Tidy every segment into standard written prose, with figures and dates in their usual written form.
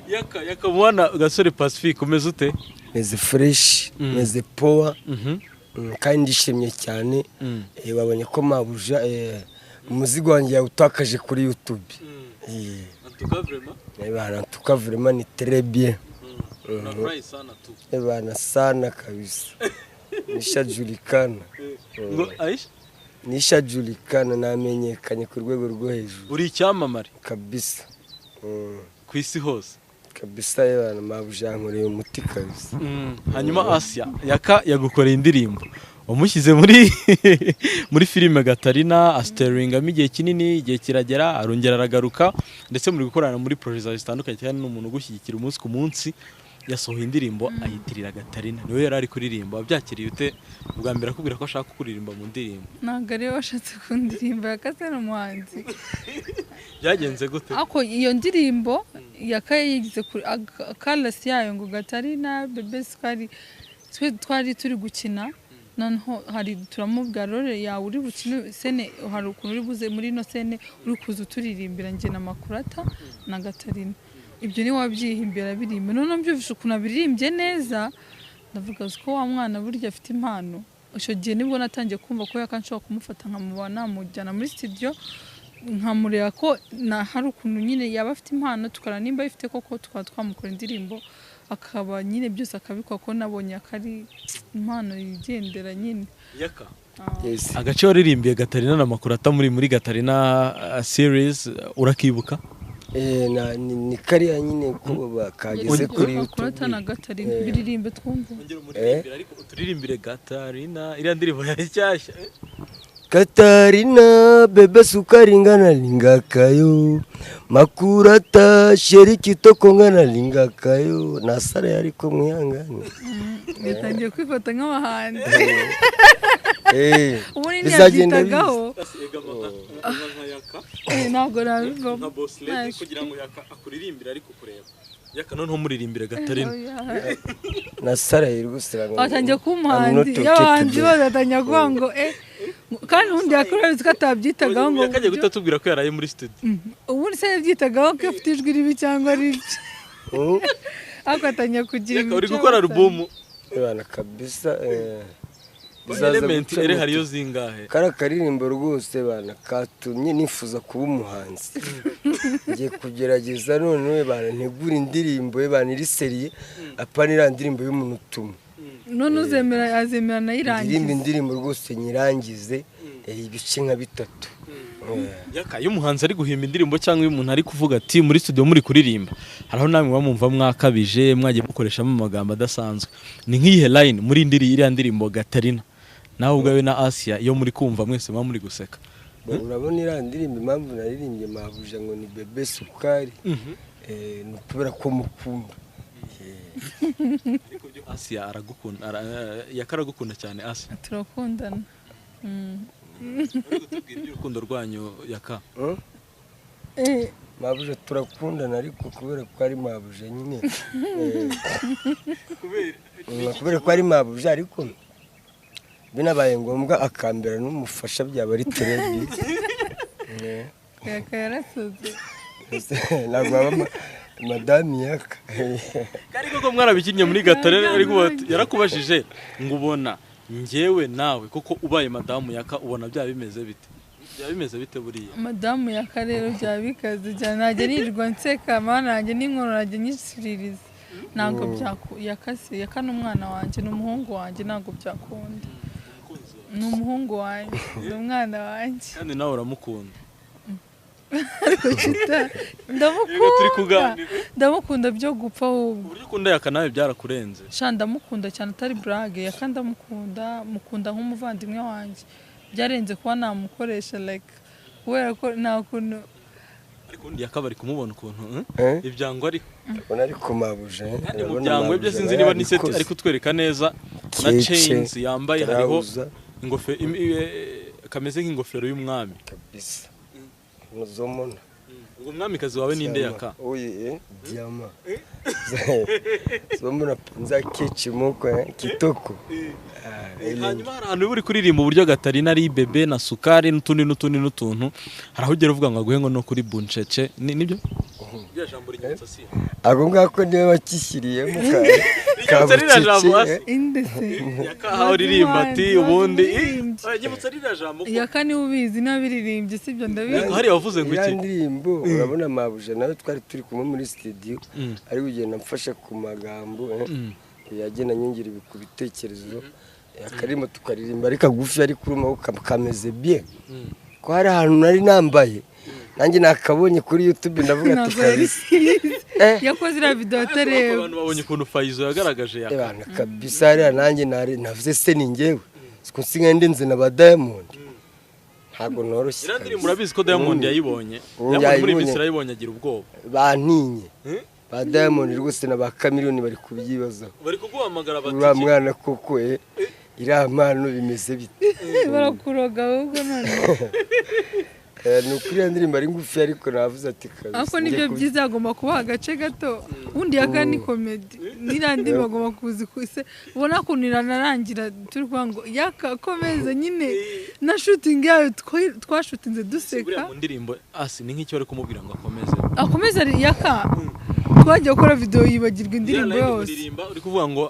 Yaka, Yaka mwana gasore Pacifique, umeze ute? Meze fresh, meze poa, kandi ndishimye cyane. Babonye ko mabuja umuzigo wanjye yawutakaje kuri YouTube. En tout cas, vraiment. Bana, en tout cas, vraiment ni très bien. Unafurahi sana tu. Bana, sana kabisa, nishajulikana. Ngo Aisha? Nishajulikana, namenyekanye ku rwego rwo hejuru. Uri icyamamare. Kabisa. Ku isi hose. Kabisa, bana, mabuja yankoreye umuti kabisa. Hanyuma Asia, Yaka yagukoreye indirimbo, wamushyize muri filime Gatarina, asiteringamo igihe kinini, igihe kiragera arongera aragaruka, ndetse muri gukorana muri projets zawe zitandukanye, cyane ni umuntu ugushyigikira umunsi ku munsi. Yasohoye indirimbo ayitirira Gatarina, niwe yari ari kuririmba. Wabyakiriye ute ubwa mbere akubwira ko ashaka kuririmba mu ndirimbo? Ntabwo ariwe washatse kundirimba, Yakase ni umuhanzi. Byagenze gute? Ariko iyo ndirimbo yakayigize kuri chorus yayo ngo "Gatarina bebe sukari", twe twari turi gukina, noneho hari turamubwira role yawe uri bukine scène, hari ukuntu uri buze muri ino scène uri kuza uturirimbira njye na Makurata na Gatarina. Ibyo ni wabyihimbira biririmba. Noneho mbyumvishe ukuntu abiririmbye neza, ndavuga uzi ko wa mwana burya afite impano. Icyo gihe nibwo natangiye kumva ko Yaka nshobora kumufata nkamuba namujyana muri studio, nkamureba ko na hari ukuntu nyine yaba afite impano, tukareba nimba ayifite koko, tukaba twamukora indirimbo, akaba nyine byose akabikora, ko nabonye ko ari impano yigendera nyine. Yaka. Yes. Agace waririmbiye Gatarina na Makurata muri Gatarina series urakibuka? Ni kariya nyine ko kageze kuri Makurata na YouTube. Gatarina, biririmbe twumve. Ongera umuririmbire, ariko uturirimbire Gatarina, iriya ndirimbo yari nshyashya. Katarina bebe sukari ngana lingakayo, Makurata chéri kitoko ngana lingakayo. Nasare ariko mwihangane. Yatangiye kwifata nk'abahanzi. Ubundi Bizagenda. ntiyabyitagaho. Nka Yaka. Ntabwo nabivamo. Nka boss lady, kugira ngo Yaka akuririmbire ariko kureba Yaka, noneho muririmbire Gatarina. Nasare rwose. Watangiye kuba umuhanzi, iyo abahanzi bose batangiye kuvuga ngo kandi ubundi yakora ko atabyitagaho ngo. Yakagiye guhita tubwira ko yaraye muri studio. Ubundi se yabyitagaho ko afite ijwi ribi cyangwa ribi, ariko atangiye kugira Yaka, uri imico gukora y'abasazi. album. Bana, kabisa, bizaza Element guca ere moto. Hariyo zingahe? Kariya karirimbo rwose bana katumye nifuza kuba umuhanzi. Ngiye kugerageza noneho bana ntegura indirimbo ye bana iri sérieux, apana iriya ndirimbo y'umuntu utuma. None uzemera, azemera Ndirimba nayirangize. indirimbo rwose nyirangize, ibice nka bitatu. Yaka, iyo umuhanzi ari guhimba indirimbo cyangwa iyo umuntu ari kuvuga ati muri studio muri kuririmba, hari aho namwe muba mwumva mwakabije, mwagiye mukoreshamo amagambo adasanzwe. Ni nk'iyihe line muri iriya ndirimbo Gatarina, nawe ubwawe na Asia, iyo muri kumva mwese muba muri guseka? Urabona iriya ndirimbo, impamvu naririmbye mabuja ngo ni bebe sukari, ni ukubera ko mukunda. Ariko byo Asia aragukunda, Yaka aragukunda cyane, Asia. Turakundana. Uri kutubwira iby'urukundo rwanyu, Yaka? Hmm? Mabuja turakundana, ariko kubera ko ari mabuja nyine, kubera ko ari mabuja, ariko binabaye ngombwa akambera n'umufasha byaba ari très bien. Yaka yarasaze. Ntabwo aba madame Yaka. Kandi koko mwarabikinnye muri Gatarina, ariko yarakubajije ngo ubona njyewe nawe koko ubaye madamu Yaka, ubona byaba bimeze bite? Byaba bimeze bite buriya? Madamu Yaka rero byaba bikaze cyane, najya nirirwa nseka, mana yanjye, n'inkono najya nyishiririza. Ntabwo byaku Yakase, Yaka ni umwana wanjye, ni umuhungu wanjye, ntabwo byakunda. Ni umuhungu wanjye, ni umwana wanjye. Kandi nawe uramukunda. Ariko kita Reka turi ndamukunda. kuganira. Ndamukunda byo gupfa ahubwo. Uburyo ukunda Yaka nawe byarakurenze. Sha, ndamukunda cyane, atari burage. Yaka ndamukunda, mukunda nk'umuvandimwe wanjye, byarenze kuba namukoresha, like kubera ko nta kuntu. Ariko ubundi Yaka bari kumubona ukuntu, Eh? Ibyangwa ariko. Urabona ariko mabuja, Kandi mu urabona byangwe bye mabuja sinzi aba niba ni set yabikoze. ari kutwereka neza na Kece, chains yambaye hariho trouser. ingofero kameze nk'ingofero y'umwami. Kabisa muzomona. Ubwo umwamikazi wawe ninde, Yaka? Oye, diamant zomona punza kechi moko, kitoko. Ah, Hanyuma hari ahantu uba uri kuririmba uburyo Gatarina ari bebe na sukari n'utundi n'utundi n'utuntu, hari aho ugera uvuga ngo aguhe ngo no kuri buncece, nibyo? Rya jambo rinyibutsa si Ako ngako niwe wakishyiriyemo Rinyibutsa ririya jambo hasi. Indese Yaka aho uririmba ati ubundi Waririmbye. Nyibutsa ririya jambo ko Yaka niwe ubizi n'abiririmbye sibyo ndabizi. Hariya wavuze ngo Iriya iki? ndirimbo urabona mabuja nawe twari turi kumwe muri studio, ari kugenda amfasha ku magambo, yagenda anyongera ku bitekerezo, akarimo tukaririmba ari kagufi ariko urumva ko kameze bien. Ko hari ahantu nari nambaye nanjye nakabonye kuri YouTube ndavuga ati Ntabwo yari kabisa. Yakoze iriya video atareba. Abantu babonye ukuntu Faizo yagaragaje Yaka. Ebana kabisa hariya nanjye nari navuze se ni njyewe siko nsigaye ndinze na ba Diamond, ntabwo noroshye. Iriya ndirimbo Kabisa. urabizi ko Diamond yayibonye. Diamond muri iyi Yayibonye. minsi arayibonye agira ubwoba. Bantinye Eh? ba Diamond rwose na ba Chameleone bari kubyibazaho. Bari kuguhamagara bati Uriya mwana koko iriya mpano bimeze bite? Barakuroga ahubwo none. Ni ukuri iriya ndirimbo ari ngufi ariko navuze ati kabisa Ariko ngiye nibyo byiza, agomba kubaha agace gato. Ubundi Yaka ni comedy, n'iriya ndirimbo agomba kuzi kuse ubona ukuntu iranarangira turi kuvuga ngo Yaka komeza nyine, na shooting yayo twashutinze Buriya duseka. mu ndirimbo asi ni nk'icyo bari kumubwira ngo akomeze. Akomeza ari Yaka twagiye gukora video yibagirwa indirimbo Iriya line yose. muririmba uri kuvuga ngo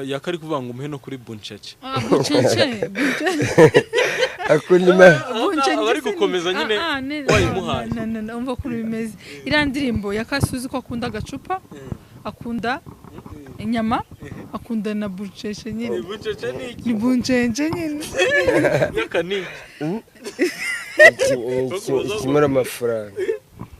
Yaka ari kuvuga ngo umuhe no kuri buncece. Ah, bucece bucece. Akunda ima- Buncece. Aba ari gukomeza nyine Ah, ah, wayimuhaye. Na, umva ukuntu bimeze. Iriya ndirimbo Yaka suzi ko akunda agacupa, akunda inyama, akunda na bucece nyine. Buncece ni iki? Ni buncence nyine. Yaka ni iki? Ikimara amafaranga,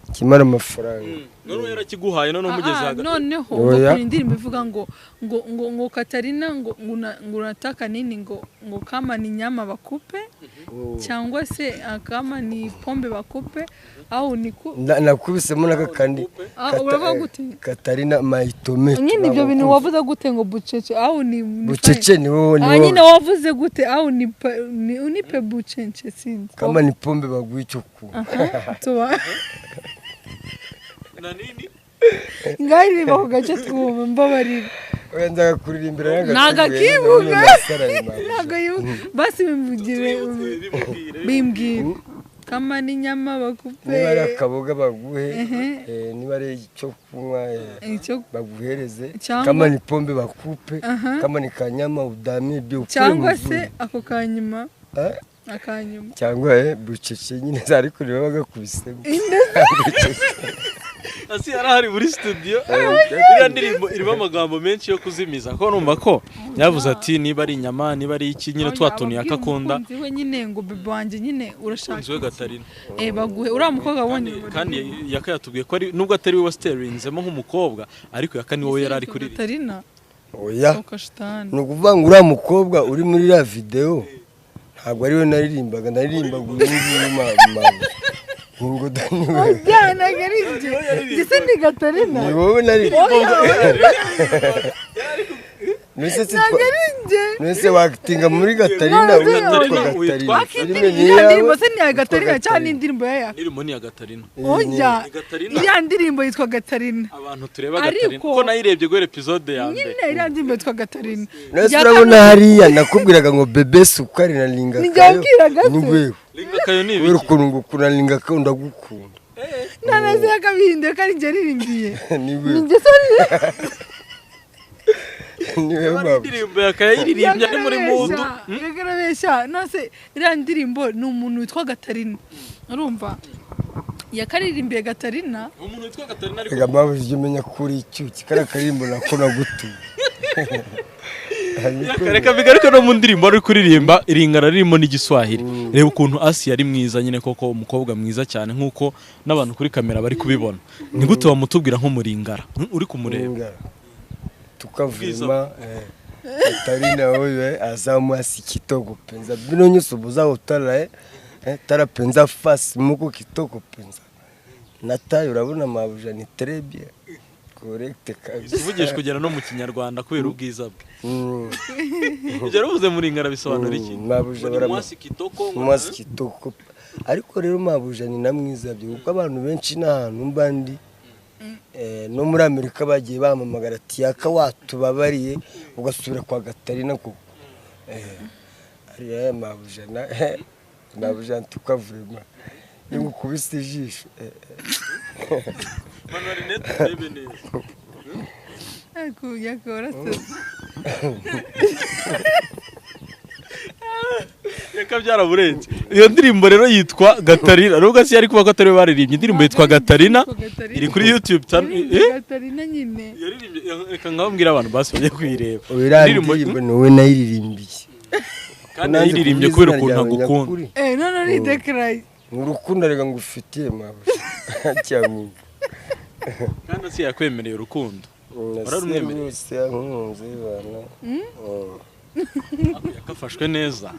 ikimara amafaranga. Noneho yarakiguhaye noneho umugeze Ah, ah, hagati. noneho Oya. umva ukuntu indirimbo ivuga ngo ngo ngo ngo Katarina ngo ngo ngo unataka nini, ngo ngo kama ni nyama bakupe cyangwa se ah, kama ni pombe bakupe au ni ku Nakubisemo n'aka kandi. Ah, uravuga gute? Katarina my tomato. Nyine ibyo bintu wavuze gute ngo bucece au ni Bucece ni wowe ni Ah, nyine wowe. wavuze gute au ni ni unipe bucence sinzi. Kama ni pombe baguha icyo kunywa. Aha, tuba Na nini? ngaririmba ku gace twumva mbabarira. Oya nzaga kuririmbira. Ntago akibuka. Ntabwo yibuka basi bimvugire. Bimubwire. Bimbwira kama ni nyama bakupe. Niba ari akaboga baguhe, Ehe. niba ari icyo kunywa Icyo baguhereze. Cyangwa- Kama ni pombe bakupe, Aha. kama ni kanyama udame ibyo ukure cyangwa muzuri. se ako kanyuma Eh? akanyuma. Cyangwa bucece nyine ariko niba bagakubisemo. Asi yarahari muri studio. Iriya ndirimbo irimo amagambo menshi yo kuzimiza ko numva ko yavuze ati niba ari inyama niba ari iki nyine twa tuntu Yaka akunda. Umukunzi we nyine ngo bebe wanjye nyine urashaka Umukunzi we Gatarina. Baguhe uriya mukobwa wabonye. Kandi Yaka yatubwiye ko ari nubwo atari we wasiterinzemo nk'umukobwa ariko Yaka ni wowe yari ari kuririmba. Gatarina. Oya. Okashitani. Ni ukuvuga ngo uriya mukobwa uri muri iriya videwo ntabwo ari we naririmbaga, naririmbaga uyu nguyu mama ngo dani we. Oya ntabwo ari ibyo, ndetse ni Gatarina. Ni wowe naririmbaga. Mbese si Ntabwo ari njye. Mbese wakitinga muri Gatarina None se witwa Gatarina Gatarina. witwa- Filime ni Iriya iyawe, ndirimbo se ni iya witwa Gatarina cyangwa ni Gatarina. indirimbo ya Yaka? Indirimbo ni iya Gatarina. Oya. Ni Gatarina. Iriya ndirimbo yitwa Gatarina. Abantu tureba Gatarina Ariko- ko nayirebye guhera episode ya mbere. Nyine iriya ndirimbo yitwa Gatarina. Nese Yaka urabona hariya nakubwiraga ngo bebe sukari na linga Ni njye kayo. wabwiraga se? Ni wewe. Linga kayo ni Kubera ibiki? ukuntu ngukunda linga kayo ndagukunda. None se yakabihinduye ko ari njye aririmbiye? Ni Ni wewe. njye se Ni wewe Ari mama. indirimbo Yaka yayiririmbye ari muri mudu. Yakarabeshya. None iriya ndirimbo ni umuntu witwa Gatarina, urumva yakaririmbiye Gatarina. Umuntu witwa Gatarina ariko Reka mpamvu ujye umenya ko uri icyuki kariya karirimbo nako nagutuye. Reka bigaruke no mu ndirimbo ari kuririmba iringana ririmo n'igiswahili. Reba ukuntu Asi yari mwiza nyine koko umukobwa mwiza cyane nk'uko n'abantu kuri kamera bari kubibona. Ni gute wamutubwira nk'umuringara uri kumureba? Lingala. Tukavuma Katarina oyo aza mwasi kitoko mpenza bino nyonso boza kotala tala mpenza face moko kitoko mpenza na taille urabona mabuja ni très bien correct kabisa. Uvugisha kugera no mu kinyarwanda kubera ubwiza bwe. Ibyo yaravuze muringara bisobanura iki? Mabuja Ngo ni mwasi kitoko ngo mwasi kitoko ariko rero mabuja ni na mwiza byo kuko abantu benshi n'ahantu mba ndi no muri Amerika bagiye bampamagara ati Yaka watubabariye ugasubira kwa Gatarina koko ariya mabuja na mabuja ntuka vraiment iyo ngukubise ijisho. Manura rinete urebe neza. Ariko Yaka warasetse. Yaka byaraburenze. Iyo ndirimbo rero yitwa Gatarina, nubwo si yari kuba ko atari we baririmbye. Indirimbo yitwa Gatarina, iri kuri YouTube channel. Yaririmbye Gatarina nyine. Yaririmbye, reka nkababwira abantu basi bajye kuyireba. Uriya Indirimbo- ndirimbo ni wowe nayiririmbiye. Kandi Nanze yayiririmbye kuvuga kubera izina ukuntu ryawe agukunda. nyakuri. None uridekaraya. Ni urukundo reka ngufitiye mabuja cyangwa. Kandi si yakwemereye urukundo. Wararumwemereye? Rwose yankunze bana. Yakafashwe neza.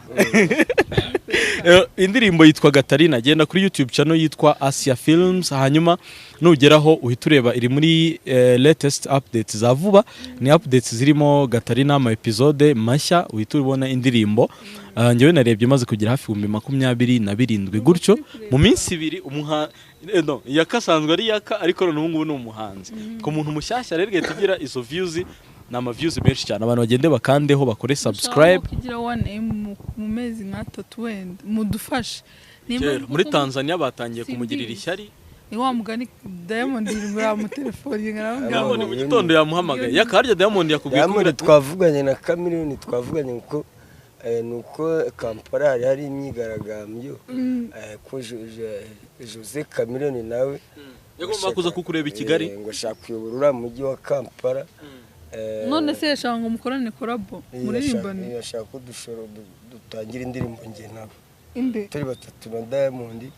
Indirimbo yitwa Gatarina, genda kuri YouTube channel yitwa Asia Films, hanyuma nugeraho uhita ureba iri muri latest updates za vuba. Ni updates zirimo Gatarina, ama episode mashya, uhita ubona indirimbo. Njyewe narebye maze kugera hafi 27,000 gutyo mu minsi 2. Umuha no, Yaka asanzwe ari Yaka, ariko none ubu ngubu ni umuhanzi. Ku muntu mushyashya rero gahita ugira izo views, ni ama views menshi cyane. Abantu bagende bakandeho bakore subscribe. Kugira 1M mu mezi nk'atatu wenda mudufashe. Nimba Kera, muri kuko Tanzania batangiye Simbizi. kumugirira ishyari. Ni wa mugani Diamond yamutelefoni nkaramubwira Diamond ngo mu gitondo yamuhamagaye. Yaka, harya Diamond yakubwiye ko Diamond twavuganye na Chameleone, twavuganye kuko nuko Kampala hari imyigaragambyo, ko Jose Chameleone nawe yagomba kuza kukureba i Kigali. Ngo ashaka kuyobora uriya mujyi wa Kampala. None se yashaka ngo mukorane collabo, muririmbane? Ashaka ko dutangira indirimbo njye nawe Inde? turi batatu na Diamond,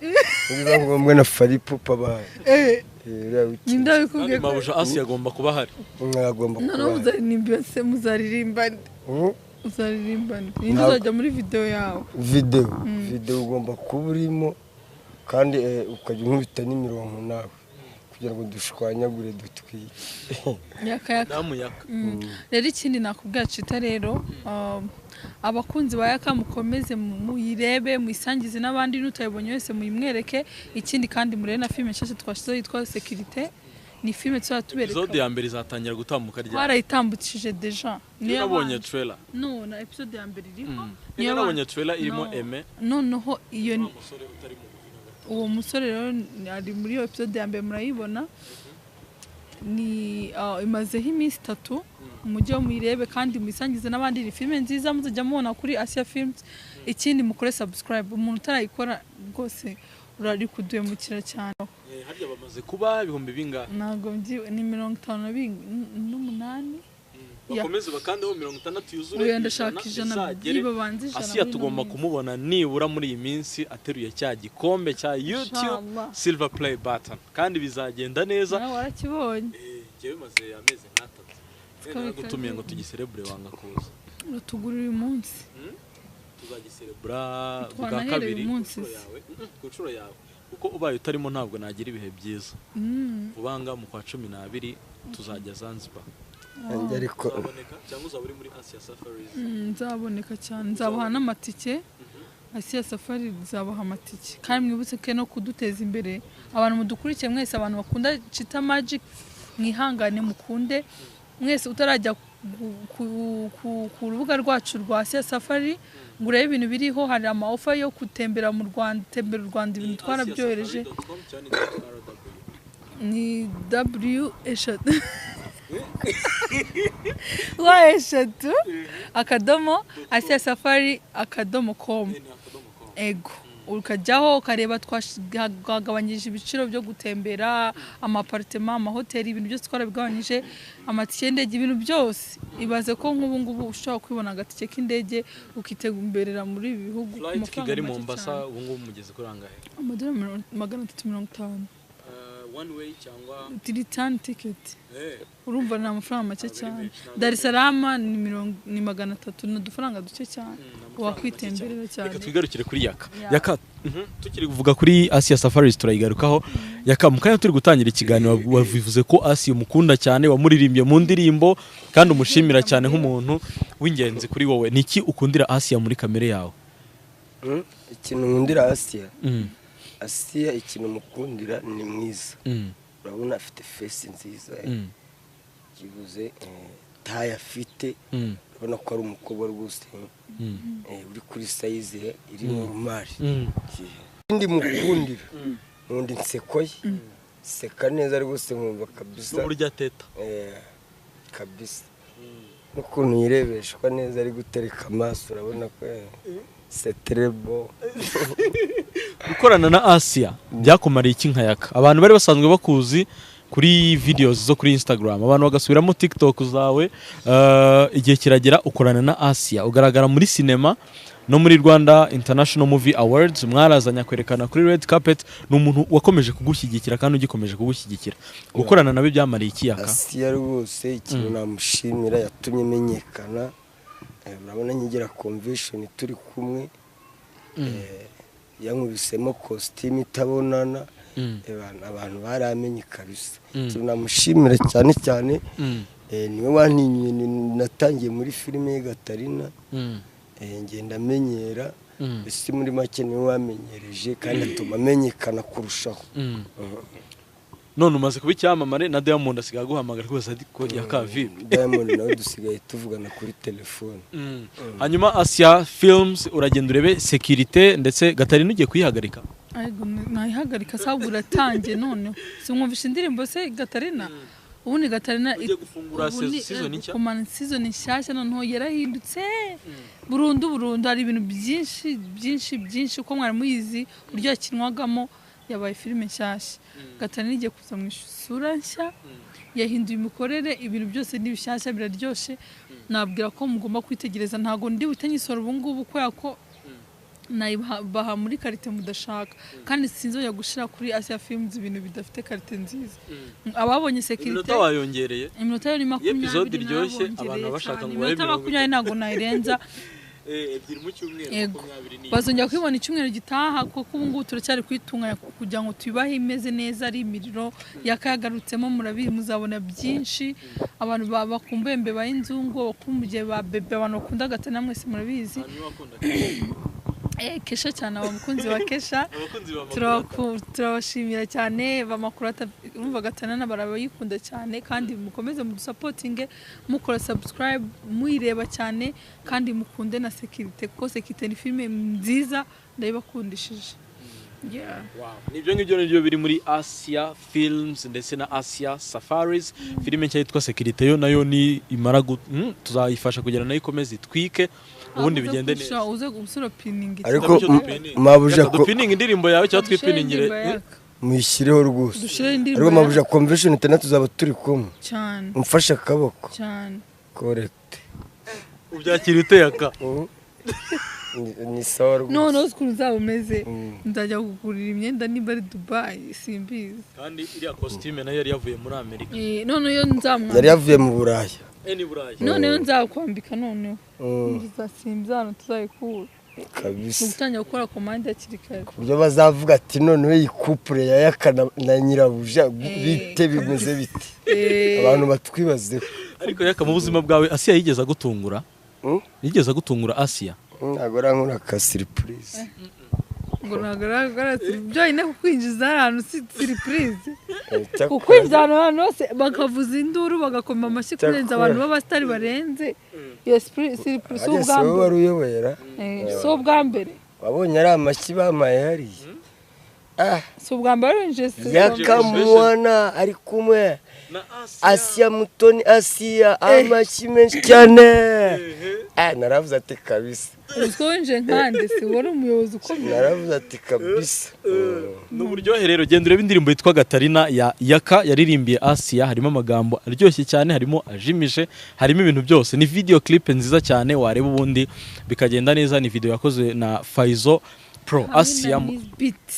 nibiba ngombwa na Fally Ipupa bahaye. Uriya w'ikintu. Ninde Kandi wabikubwiye ko mabuja Asia agomba kuba ahari. Mwagomba noneho kuba muzaririmba se, muzaririmba nde? Uzaririmba nde? Ninde uzajya muri video yawe? Video ugomba kuba urimo kandi ukajya unkubita n'imirongo nawe kugira ngo dushwanyagure dutwike. Yaka, Yaka. Damu Yaka. Rero ikindi nakubwira Cita rero, abakunzi ba Yaka mukomeze muyirebe, muyisangize n'abandi, n'utayibonye wese muyimwereke. Ikindi kandi murebe na filime nshyashya twashyizeho yitwa Sekirite, ni filime tuzajya tubereka. Episode ya mbere izatangira gutambuka ryari? Twarayitambukije déjà. Niyo nabonye trailer. No, na episode ya mbere iriho. Niyo nabonye trailer irimo No. Aime. Noneho iyo Wa musore utari mugufi na gato. Uwo musore rero ari muri iyo episode ya mbere murayibona. Ni imazeho iminsi 3, mujye muyirebe kandi muyisangize n'abandi. Ni filime nziza muzajya mubona kuri Asia Films. Ikindi mukore subscribe, umuntu utarayikora rwose urari kuduhemukira cyane. Harya bamaze kuba ibihumbi bingahe? Ntabwo ni 58. Ya. Bakomeze bakandeho 60 yuzure. Oya, ndashaka 100, izagere. babanze 100 Asiya muri ino tugomba minsi. kumubona nibura muri iyi minsi ateruye cya gikombe cya YouTube Inshallah. Silver Play Button, kandi bizagenda neza. Nawe warakibonye. Njyewe maze amezi nk'atatu. Siko Naragutumiye ngo bikaze. tugiserebure wanga kuza. Uratugurira uyu munsi. Tuzagiserebura bwa Twanahereye kabiri uyu ku munsi nshuro se. yawe. Ku nshuro yawe, kuko ubaye utarimo ntabwo nagira ibihe byiza. Vuba aha ngaha mu kwa 12 tuzajya Zanzibar. Nanjye ariko Uzaboneka cyangwa uzaba uri muri Asia Safaris? Nzaboneka cyane, nzabaha n'amatike. Asia Safari nzabaha amatike. Kandi mwibutse ko no kuduteza imbere, abantu mudukurikiye mwese, abantu bakunda Chita Magic, mwihangane mukunde mwese. Utarajya ku rubuga rwacu rwa Asia Safari ngo urebe ibintu biriho, hari ama offer yo gutembera mu Rwanda, tembera u Rwanda, ibintu twarabyohereje. asiasafari.com cyangwa ni .rw? Ni W eshatu wa eshatu akadomo Asia Safari akadomo com. Ni akadomo com. Ego, ukajyaho ukareba twagabanyije ibiciro byo gutembera, amaparitema, amahoteli, ibintu byose twarabigabanyije, amatike y'indege, ibintu byose. Ibaze ko nk'ubu ngubu ushobora kwibona agatike k'indege ukitemberera muri ibi bihugu ku Flight mafaranga Kigali make Mombasa cyane. ubu ngubu mugeze kuri angahe? Amadolari 350. One way cyangwa Return ticket. Urumva ni amafaranga make Ntabwo ari cyane. menshi, ntabwo Dar ari es Salaam ni 300, ni udufaranga duke cyane. Ni amafaranga Wakwitemberera make cyane. cyane. Reka twigarukire kuri Yaka. Ya. Yaka, tukiri kuvuga kuri Asia Safaris turayigarukaho. Yaka, mu kanya turi gutangira ikiganiro wabivuze ko Asia umukunda cyane, wamuririmbye mu ndirimbo kandi umushimira cyane nk'umuntu w'ingenzi kuri wowe. Ni iki ukundira Asia muri kamere yawe? Ikintu nkundira Asia, Asia ikintu mukundira ni mwiza. Urabona afite face nziza, kibuze taille afite, urabona ko ari umukobwa rwose uri kuri size iri normal. Ikindi mukundira, nkunda inseko ye. Seka neza rwose nkumva kabisa. N'uburyo ateta. Kabisa. N'ukuntu yirebeshwa neza ari gutereka amaso urabona ko c'est très beau. Gukorana na Asia byakumariye iki nka Yaka? Abantu bari basanzwe bakuzi kuri videos zo kuri Instagram, abantu bagasubiramo TikTok zawe, igihe kiragera ukorana na Asia, ugaragara muri sinema no muri Rwanda International Movie Awards, mwarazanya kwerekana kuri red carpet. Ni umuntu wakomeje kugushyigikira kandi ugikomeje kugushyigikira. Gukorana nawe byamariye iki Yaka? Asiya rwose ikintu namushimira, yatumye menyekana. Urabona nkigira convention turi kumwe, yankubisemo kositimu itabonana. Abantu baramenye kabisa. Ikintu namushimira cyane cyane, niwe wantinyuye, natangiye muri filime ye Gatarina, ngenda amenyera. Ese muri make niwe wamenyereje kandi atuma amenyekana kurushaho. None umaze kuba icyamamare, na Diamond asigaye aguhamagara rwose, ariko Yaka vipi? Diamond nawe dusigaye tuvugana kuri telefone. Hanyuma Asia Films, uragenda urebe Sekirite, ndetse Gatarina ugiye kuyihagarika. Ariko nayihagarika sabwo uratangiye noneho simwumvisha indirimbo se Gatarina? Ubundi Gatarina Ugiye gufungura season nshya? Kumana season nshyashya, noneho yarahindutse burundu burundu. Hari ibintu byinshi byinshi byinshi uko mwari muyizi uburyo yakinwagamo, yabaye filime nshyashya. Gatarina igiye kuza mu isura nshya, yahinduye imikorere, ibintu byose ni bishyashya, biraryoshye. Nabwira ko mugomba kwitegereza. Ntabwo ndi buhite nyisora ubu ngubu kubera ko nayibaha muri qualité mudashaka, kandi sinzongera gushyira kuri Asia Films ibintu bidafite qualité nziza. Ababonye Sekirite, Iminota wayongereye? Iminota yo ni Iyo episode 20 iryoshye, nabongereye abantu baba bashaka cyane. ngo babe Iminota 30. 20 ntabwo nayirenza. Ebyiri mu cyumweru, Yego. 20 ni Bazongera kwibona icyumweru gitaha, kuko ubu ngubu turacyari kwitunganya kugira ngo tuyibahe imeze neza, ari imiriro yakayagarutsemo. Murabizi, muzabona byinshi. Abantu bakumbuye mbeba y'inzungu, bakumbuye ba bebe, abantu bakunda Gatana mwese murabizi. Hanyuma wakunda Kesha cyane, abakunzi ba Kesha. Abakunzi ba Turabashimira cyane bamakurata. Urumva Gatana barabayikunda cyane, kandi mukomeze mudusapotinge mukora subscribe, muyireba cyane, kandi mukunde na Sekirite, kuko Sekirite ni filime nziza, ndayibakundishije. Yeah. Wow. Nibyo ngibyo nibyo biri muri Asia Films ndetse na Asia Safaris. Filime nshya yitwa Sekirite yo nayo ni imara tuzayifasha kugira nayo ikomeze itwike, ubundi bigende neza. Uze gusura piningi. Ariko mabuja ko Dupininga indirimbo yawe cyangwa twipiningire? Muyishyireho rwose. Dushyire indirimbo. Ariko mabuja, convention itandatu tuzaba turi kumwe, Cyane. umfashe akaboko. Cyane. Correct. Ubyakira uteyaka? Ni sawa rwose. Noneho ukuntu uzaba umeze, nzajya kugurira imyenda niba ari Dubai simbizi. Kandi iriya costume nayo yari yavuye muri Amerika. Noneho iyo nzamwambika Yari yavuye mu Buraya. Ni Burayi. Noneho nzakwambika, noneho tuzasimba hano tuzayikura. Ni Kabisa. ugutangira gukora komande hakiri kare. Ku buryo bazavuga ati noneho iyi couple ya Yaka na nyirabuja bite, bimeze bite? Abantu batwibazeho. Ariko Yaka, mu buzima bwawe Asia yigeze agutungura? Yigeze agutungura Asia? Ntabwo arankora ka surprise. Ngo ntagaragara byonyine kukwinjiza ahantu si surprise? Kukwinjiza ahantu hose bakavuza induru, bagakoma amashyi, kurenza abantu b'abasitari barenze iyo surprise, si Harya ubwa si wowe mbere. Wari uyobora. Si ubwa mbere. Wabonye ari amashyi bamaye hariya. Ah, Si ubwa mbere winjiye, si ubwa mbere. Yakamwana ari kumwe Na Asia. Asiya Mutoni, Asiya, amashyi menshi cyane. Ah, naravuze ati kabisa. Uzi ko winjiye nkande si wari umuyobozi ukomeye? Naravuze ati kabisa. Ni uburyohe rero. Genda urebe indirimbo yitwa Gatarina ya Yaka yaririmbiye Asia. Harimo amagambo aryoshye cyane, harimo ajimije, harimo ibintu byose. Ni video clip nziza cyane wareba ubundi bikagenda neza. Ni video yakozwe na Faizo Pro. Hamwe Asia na Miss Beat.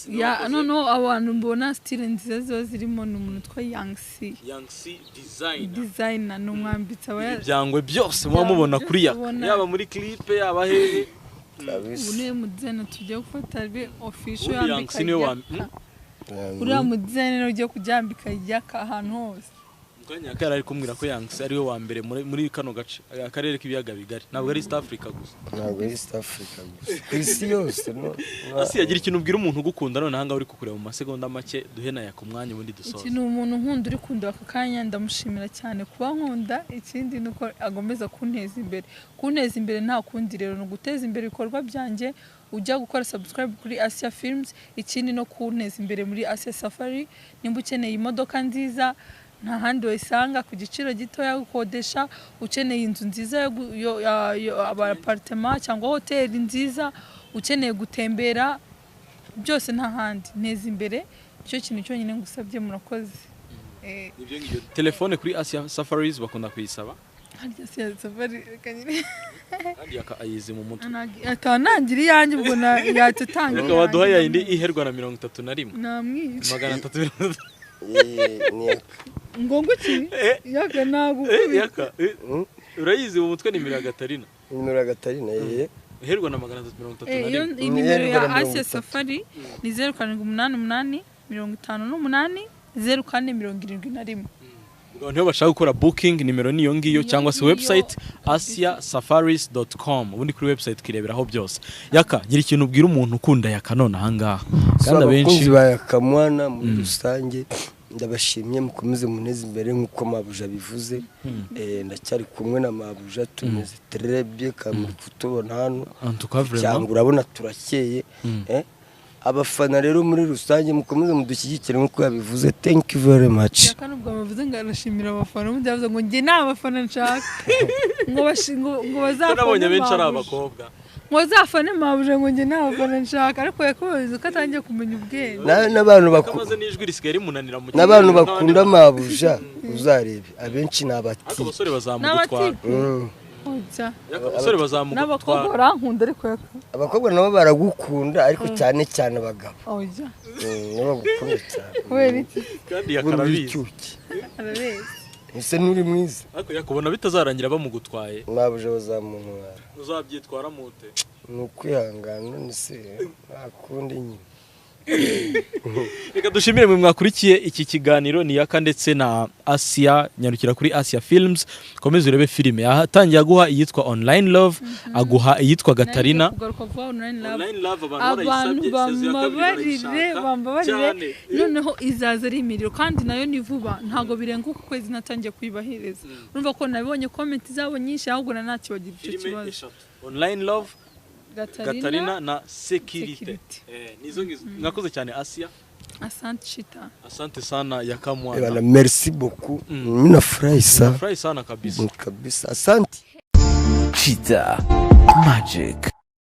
Ya, noneho abantu mbona style nziza ziba zirimo ni umuntu witwa Young C. Young C Design. Designer, ni umwambitsi aba Ibyangwe byose muba mubona kuri Yaka, Ubona. yaba muri clip, yaba hehe. Ubu Kabisa. niwe mu designer tugiye gufata be official Ubundi Young yambika C niwe wa Yaka. Uriya mu designer ugiye kujyambika Yaka ahantu hose. Mukanya Yaka yari ari kumbwira ko Young C ariwe wa mbere muri kano gace, akarere k'ibiyaga bigari, ntabwo ari East Africa gusa. Ntabwo ari East Africa gusa, ku isi yose no. Asiya, agira ikintu ubwira umuntu ugukunda none ahangaha uri kukureba mu masegonda make, duhe na Yaka umwanya ubundi dusoze. Iki ni umuntu nkunda, uri kunda aka kanya, ndamushimira cyane kuba nkunda. Ikindi ni uko agomeza kunteza imbere. Kunteza imbere nta kundi rero ni uguteza imbere ibikorwa byanjye. Ujya gukora subscribe kuri Asia Films, ikindi no kunteza imbere muri Asia Safari. Nimba ukeneye imodoka nziza, nta handi wayisanga ku giciro gitoya gukodesha. Ukeneye inzu nziza yo appartement cyangwa hoteli nziza, ukeneye gutembera, byose nta handi. Nteza imbere, icyo kintu cyonyine ngusabye. Murakoze. Ibyo ngibyo. Telefone kuri Asia Safaris bakunda kuyisaba. Harya Asia Safari, reka nyine. Kandi ayizi mu mutwe. Atanangira iyanjye, ubwo yatutanga. Reka waduha yayindi iherwa na 31. Namwica. 330. Ni Ngo nguki? Yaka, ntabwo. Yaka, urayizi mu mutwe nimero ya Gatarina? Nimero ya Gatarina. Iherwa na magana atatu mirongo itatu na Iyo rimwe. Nimero ya Mirongo Asia itatu. Safari ni 0788580471. Ubwo niyo bashaka gukora booking, nimero niyo ngiyo Niyo cyangwa se ngiyo. website asiasafaris.com. Ubundi kuri website ukireberaho byose. Yaka, gira ikintu ubwira umuntu ukunda Yaka none ahangaha, So, kandi abenshi abakunzi ba Yakamwana muri rusange, ndabashimye. Mukomeze muneze imbere nk'uko mabuja bivuze. Ndacyari kumwe na mabuja, tumeze très bien, muri kutubona hano. En tout cas, vraiment. Cyangwa urabona turakeye. Abafana rero muri rusange, mukomeze mudushyigikire nk'uko yabivuze. Thank you very much. Yaka, nubwo bavuze ngo arashimira abafana, ubundi yavuze ngo njye nta bafana nshaka, ngo Ko bazafane nabonye benshi ari mabuja. abakobwa. Ngo bazafane mabuja, ngo njye nta bafana nshaka. Ariko yakubaza ko atangiye kumenya ubwenge. N'abantu Kamaze n'ijwi risigaye rimunanira mu n'abantu kiganiro. bakunda mabuja, uzarebe abenshi ni Ariko abati. abasore bazamugutwara. N'abatipe. Oya. Yaka, abasore N'abakobwa bazamugutwara. barankunda, ariko Yaka. Abakobwa nabo baragukunda, ariko cyane cyane abagabo. Oya. Nibo bagukunda cyane. Kubera iki? Kandi Buri yakarabizi. icyuki. Arabizi. Ese nturi mwiza? Ariko yakubona bitazarangira bamugutwaye. Mabuja bazamuntwara. Uzabyitwara mute? Ni ukwihangana, none se nta kundi nyine. Reka dushimire mwe mwakurikiye iki kiganiro. Ni Yaka ndetse na Asia. Nyarukira kuri Asia Films, komeza urebe filime. Yatangiye aguha iyitwa Online Love, aguha iyitwa Gatarina. Kugaruka vuba, Online Love. Online Love abantu Abantu barayisabye, saison ya kabiri bambabarire, barayishaka bambabarire. cyane. Noneho izaza ari imiriro, kandi nayo ni vuba, ntabwo birenga uku kwezi natangiye kuyibahiriza. Urumva ko nabonye comment zabo nyinshi, ahubwo na ntakibagira icyo Filime kibazo. eshatu: Online Love, Gatarina, Gatarina na Security. Security. Nizo ngizo. Mwakoze cyane, Asia. Asante, Shita. Asante sana, Bana, Yakamwana. Merci beaucoup. Mimi nafurahi sana. Nafurahi sana kabisa. Kabisa, asante. Cheetah Magic.